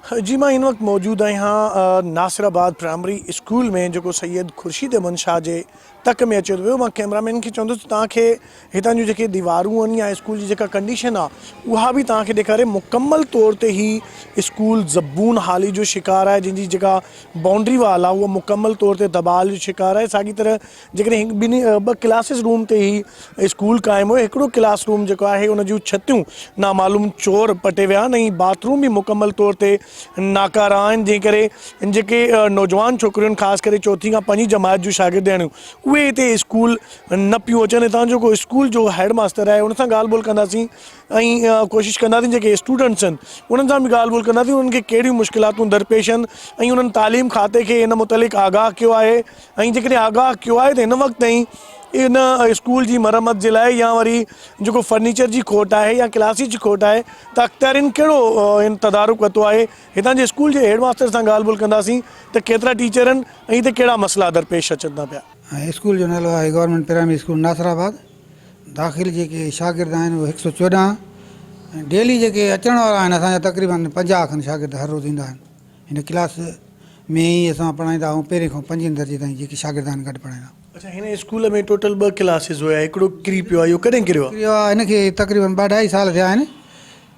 جي مان هن وقت موجود آهيان ناصر آباد پرائمري اسڪول ۾ جيڪو سيد خورشيد احمد شاهه جي تڪ ۾ اچي ٿو پيو مان ڪئميرا مين کي چوندس ته توهان کي هتان جون جيڪي ديوارون آهن يا اسڪول جي جيڪا ڪنڊيشن آهي اها به توهان کي ڏيکاري مڪمل طور تي هي اسڪول زبون حالي جو شڪار آهي جنهن جي جيڪا بائونڊري وال آهي اها مڪمل طور تي دٻال جو شڪار آهي ساڳي طرح جيڪڏهن هڪ ٻنهي ٻه ڪلاسز روم تي هي اسڪول قائم هيو هڪڙو ڪلاس روم جيڪو آهي ان جون ڇتيون نامعلوم چور پٽي ويا آهن ۽ باٿ روم به مڪمل طور تي ناڪارا آهن جنهن ڪري جيڪي نوجوان ڇوڪريون خاص ڪري چوٿين کان پنجين جماعت جون شاگردياڻيون اهي هتي اسڪول نه پيون اچن هتان جو ڪو اسڪول جو هيڊ ماستر آهي ان سان ڳالهه ٻولهه ڪنداسين ۽ ڪوشش ڪنداسين جيڪي اسٽوڊنٽس آهن انهن سان به ڳالهه ٻولهه ڪنداسين انهن کي ڪهڙيون مشڪلاتون درپيش آهن ۽ انهن تعليم کاتي کي ان متعلق آگاهه ڪيو آهي ۽ جيڪڏهن آگاهه ڪيو آهي ته هن وقت تائين ان اسڪول جي مرمت جي لاء يا وري جيڪو فرنيچر جي کوٽ آهي يا ڪلاسز جي کوٽ آهي ته اختيارين ڪهڙو ان تدارڪ ورتو آهي هتان جي اسڪول جي هيڊ ماستر سان ڳالهه ٻولهه ڪنداسين ته ڪيترا ٽيچر آهن ۽ هتي ڪهڙا مسئلا درپيش اچن ٿا پيا. اسڪول جو نالو آهي گورنمينٽ پرائمري اسڪول ناصر آباد داخل جيڪي شاگرد آهن اهي هڪ سو 14 ۽ ڊيلي جيڪي اچڻ وارا آهن اسان جا تقريبن 50 کن شاگرد هر روز ايندا آهن هن ڪلاس ۾ ئي اسان پڙهائيندا آهيون پهرين کان پنجين درجي تائين جيڪي شاگرد آهن گڏ پڙهائيندا آهيون. اڇا هن اسڪول ۾ ٽوٽل ٻه ڪلاسز هيا هڪڙو ڪري پيو آهي اهو ڪڏهن ڪريو آهي؟ ڪريو آهي هن کي تقريبن ٻه اڍائي سال ٿيا آهن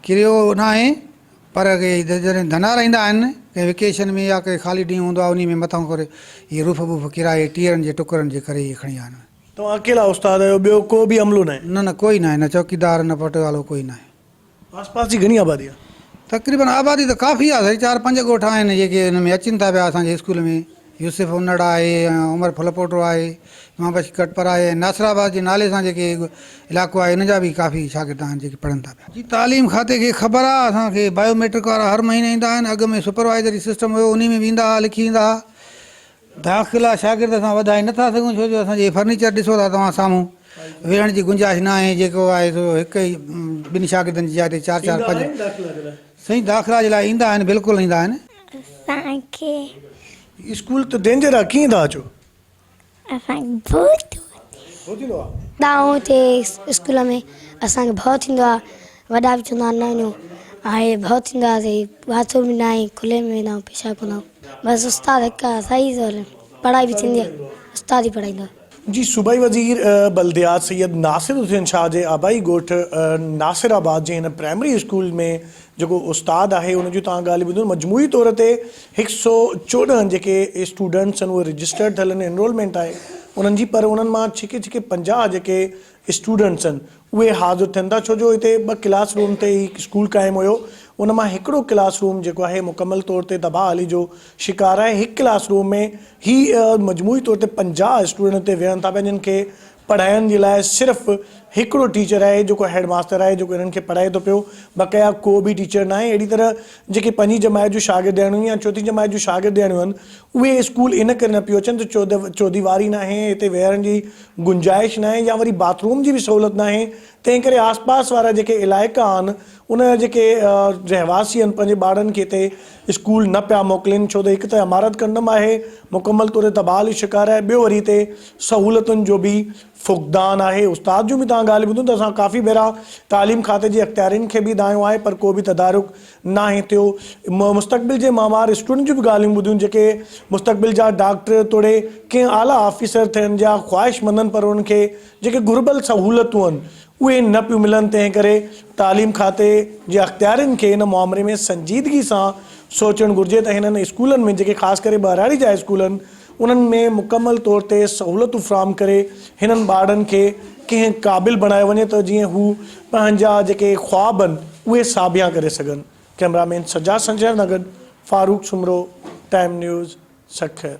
ڪريو ناهي پر جڏهن ڌنار ايندا آهن ڪنهن وڪيشن ۾ يا ڪنهن خالي ڏينهن هوندو آهي انهي ۾ مٿان ڪري هي روف بوف ڪرائي ٽيئرن جي ٽڪرن جي ڪري اهي کڻي آيا آهن. توهان اڪيلا استاد آهيو ٻيو ڪو به عملو ناهي؟ نه نه ڪوئي ناهي نه چوڪيدار نه پٽيوالو ڪوئي ناهي. آس پاس جي گهڻي آبادي آهي؟ تقريبن آبادي ته ڪافي آهي سائين چار پنج ڳوٺ آهن جيڪي ان ۾ اچن ٿا پيا اسان جي اسڪول ۾ يوسف انڙ آهي ۽ عمر ڦلپوٽو آهي امام بخش ڪٽپر آهي ۽ ناصر آباد جي نالي سان جيڪي علائقو آهي ان جا به ڪافي شاگرد آهن جيڪي پڙهن ٿا پيا. جي تعليم کاتي کي خبر آهي اسان کي بايو ميٽرڪ وارا هر مهيني ايندا آهن اڳ ۾ سپروائيزري سسٽم هيو انهي ۾ به ايندا هئا لکي ايندا هئا داخلا شاگرد اسان وڌائي نه ٿا سگهون ڇو جو اسان جي فرنيچر ڏسو ٿا توهان سامهون ويهڻ جي گنجائش نه آهي جيڪو آهي سو هڪ ئي ٻن شاگردن جي جاء تي چار چار پنج سائين داخلا جي لاء ايندا آهن بلڪل ايندا آهن. اسان کي. اسڪول ته ڊينجر آ ڪيئن ٿا اچو. اسان کي ڀؤ ٿيندو آ. ڏاهو ٿئي اسڪول ۾ اسان کي ڀؤ ٿيندو آ وڏا به چوندا آهن نه وڃو هاڻي ڀؤ ٿيندو آ سي باٿ روم به ناهي کلي ۾ ويندا آهيون پيشاب ڪندا آهيون بس استاد هڪ آ صحيح ٿو هلي پڙهائي به ٿيندي آ استاد ئي پڙهائيندو آ. جي صوبائي وزير بلديات سيد ناصر حسين شاهه جي آبائي ڳوٺ ناصر آباد جي هن پرائمري اسڪول ۾ جيڪو استاد آهي ان جون توهان ڳالهيون ٻڌيون مجموعي طور تي 114 جيڪي اسٽوڊنٽس آهن اهي رجسٽرڊ ٿيل آهن انرولمينٽ آهي انهن جي پر انهن مان ڇڪي ڇڪي 50 جيڪي اسٽوڊنٽس آهن اهي حاضر ٿين ٿا ڇو جو هتي ٻه ڪلاس روم تي هي اسڪول قائم هيو ان مان هڪڙو ڪلاس روم جيڪو آهي مڪمل طور تي تباهه حالي جو شڪار آهي هڪ ڪلاس روم ۾ هي مجموعي طور تي 50 اسٽوڊنٽ هتي ويهن ٿا پيا جن کي پڙهائڻ جي لاء صرف هڪڙو ٽيچر آهي جيڪو هيڊ ماستر آهي جيڪو انهن کي پڙهائي ٿو پيو بقايا ڪو به ٽيچر ناهي اهڙي طرح جيڪي پنجين جماعت جون شاگردياڻيون يا چوٿين جماعت جون شاگردياڻيون آهن اهي اسڪول ان ڪري نه پيون اچن ته چوديواري ناهي هتي ويهڻ جي گنجائش ناهي يا وري باٿ روم جي به سهولت ناهي تنهن ڪري آس پاس وارا جيڪي علائقا آهن ان جا جيڪي رهواسي آهن پنهنجي ٻارڙن کي هتي اسڪول نه پيا موڪلين ڇو ته هڪ ته عمارت ڪنڊم آهي مڪمل طور تي تباهه جو شڪار آهي ٻيو وري هتي سهولتن جو به فقدان آهي استاد جون به توهان ڳالهيون ٻڌون ته اسان ڪافي ڀيرا تعليم کاتي جي اختيارين کي به دانهيو آهي پر ڪو به تدارڪ ناهي ٿيو مستقبل جي معمار اسٽوڊنٽ جون به ڳالهيون ٻڌيون جيڪي مستقبل جا ڊاڪٽر توڙي ڪنهن اعليٰ آفيسر ٿيڻ جا خواهشمند آهن پر انهن کي جيڪي گهربل سهولتون آهن اهي نه پيون ملن تنهن ڪري تعليم کاتي جي اختيارين کي ان معامري ۾ سنجيدگي سان سوچڻ گهرجي ته هنن اسڪولن ۾ جيڪي خاص ڪري ٻهراڙي جا اسڪول آهن انهن ۾ مڪمل طور تي سهولتون فراهم ڪري هنن ٻارڙن کي ڪنهن قابل بڻايو وڃي ته جيئن هو پنهنجا جيڪي خواب آهن اهي ساڀيان ڪري سگهن ڪئميرا مين سجاد سنجر سان گڏ فاروق سومرو ٽائيم نيوز سکر.